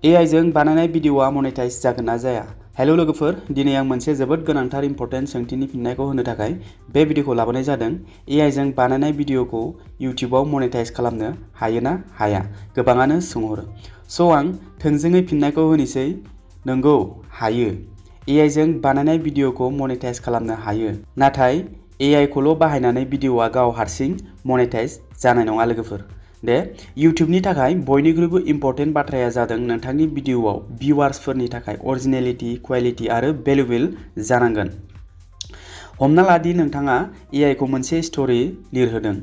AI जों बानायनाय भिडिअआ monetise जागोन ना जाया? हेलो लोगोफोर, दिनै आं मोनसे जोबोद गोनांथार इम्पोर्टेन्ट सोंथिनि फिननायखौ होनो थाखाय बे भिडिअखौ लाबोनाय जादों। AI जों बानायनाय भिडिअखौ YouTubeआव मनेटाइज खालामनो हायो ना हाया? गोबाङानो सोंहरो। स' आं थोंजोङै फिननायखौ होनोसै, नंगौ, हायो। AI जों बानायनाय भिडिअखौ मनेटाइज खालामनो हायो। नाथाय AI खौल' बाहायनानै भिडिअआ गाव हारसिं मनेटाइज जानाय नङा लोगोफोर। YouTubeनि थाखाय बयनिख्रुइबो इम्पोर्टेन्ट बाथ्राया जादों नोंथांनि भिडिअआव भिउवार्सफोरनि थाखाय अरिजिनेलिटी, क्वालिटी आरो भेलुएबल जानांगोन। हमना ला दि नोंथाङा AI खौ मोनसे स्ट'री लिरहोदों,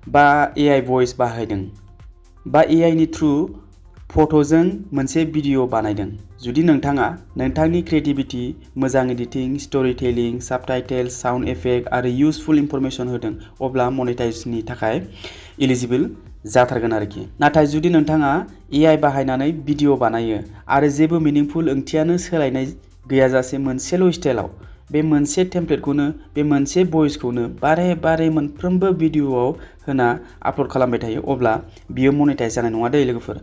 बा AI भइस बाहायदों, बा AI नि थ्रु फट'जों मोनसे भिडिअ बानायदों। जुदि नोंथाङा नोंथांनि क्रिएटिभिटी, मोजां editing, story telling, subtitles, sound effect आरो इउजफुल इनफरमेसन होदों, अब्ला मनेटाइजेशननि थाखाय एलिजिबल जाथारगोन आरोखि। नाथाय जुदि नोंथाङा AI बाहायनानै भिडिअ बानायो आरो जेबो मिनिंफुल ओंथियानो सोलायनाय गैयाजासे मोनसेल' स्टाइलाव बे मोनसे टेमप्लेटखौनो, बे मोनसे भइसखौनो बारे बारे मोनफ्रोमबो भिडिअआव होना आपल'ड खालामबाय थायो, अब्ला बियो मनेटाइज जानाय नङा दै लोगोफोर।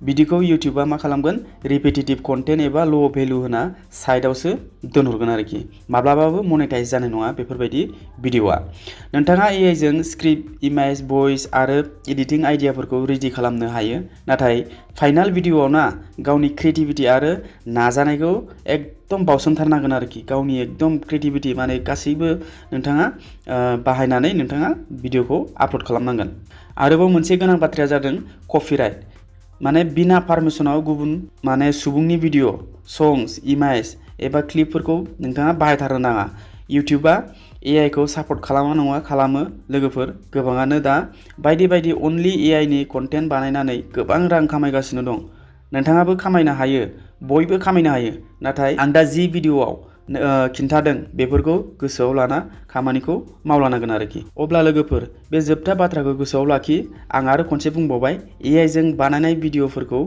बिदिखौ YouTubeआ मा खालामगोन? रिपिटेटिभ कन्टेन्ट एबा ल' भेलु होना साइडआवसो दोनहरगोन आरोखि। माब्लाबाबो मनेटाइज जानाय नङा बेफोरबायदि भिडिअआ। नोंथाङा AI जों स्क्रिप्ट, इमेज, भइस आरो एडिटिं आइडियाफोरखौ रेडि खालामनो हायो, नाथाय फाइनाल भिडिअआव गावनि क्रिएटिभिटी आरो नाजानायखौ एकदम बावसोमथारनांगोन आरोखि। गावनि एकदम क्रिएटिभिटी माने गासैबो नोंथाङा बाहायनानै नोंथाङा भिडिअखौ आपल'ड खालामनांगोन। आरोबाव मोनसे गोनां बाथ्राया जादों कपिराइट। माने बिना पारमिसनाव गुबुन सुबुंनि भिडिअ, संग्स, इमेज एबा क्लिपफोरखौ नोंथाङा बाहायथारनो नाङा। YouTubeआ AI खौ सापर्ट खालामा नङा, खालामो लोगोफोर। गोबाङानो दा बायदि बायदि अनलि AI नि कन्टेन्ट बानायनानै गोबां रां खामायगासिनो दं। नोंथाङाबो खामायनो हायो, बयबो खामायनो हायो। नाथाय आं दा जि भिडिअआव खिन्थादों बेफोरखौ गोसोआव लाना खामानिखौ मावलांनांगोन आरोखि। अब्ला लोगोफोर, बे जोबथा बाथ्राखौ गोसोआव लाखि। आं आरो खनसे बुंबावबाय, AI जों बानायनाय भिडिअफोरखौ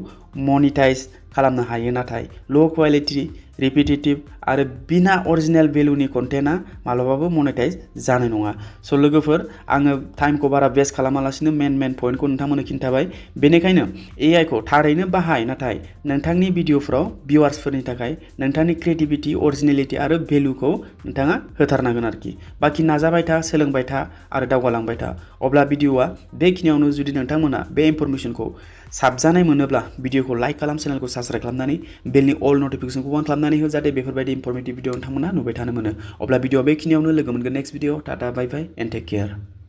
मनिटाइज खालामनो हायो, नाथाय ल' क्वालिटी, रिपिटेटिभ आरो बिना अरिजिनेल भेलुनि कन्टेन्टआ माब्लाबाबो मनेटाइज जानाय नङा। स' लोगोफोर, आङो टाइमखौ बारा वेस्ट खालामालासिनो मेन पइन्टखौ नोंथांमोननो खिन्थाबाय। बेनिखायनो AI खौ थारैनो बाहाय, नाथाय नोंथांनि भिडिअफोराव भिउवार्सफोरनि थाखाय नोंथांनि क्रिएटिभिटी, अरिजिनेलिटी आरो भेलुखौ नोंथाङा होथारनांगोन आरोखि। बाखि नाजाबाय था, सोलोंबाय था आरो दावगालांबाय था। अब्ला भिडिअआ बेखिनियावनो। जुदि नोंथांमोना बे इनफरमेसनखौ साबजानाय मोनोब्ला भिडिअखौ लाइक खालाम, चेनेलखौ साबस्क्राइब खालामनानै बेलनि अल नटिफिकेसनखौ अन खालामनानै हो, जाहाथे बेफोरबायदि इनफरमेटिभ भिडिअ नोंथांमोना नुबाय थानो मोनो। अब्ला भिडिअआ बेखिनियावनो, लोगो मोनगोन next video. Ta-ta, bye bye and take care.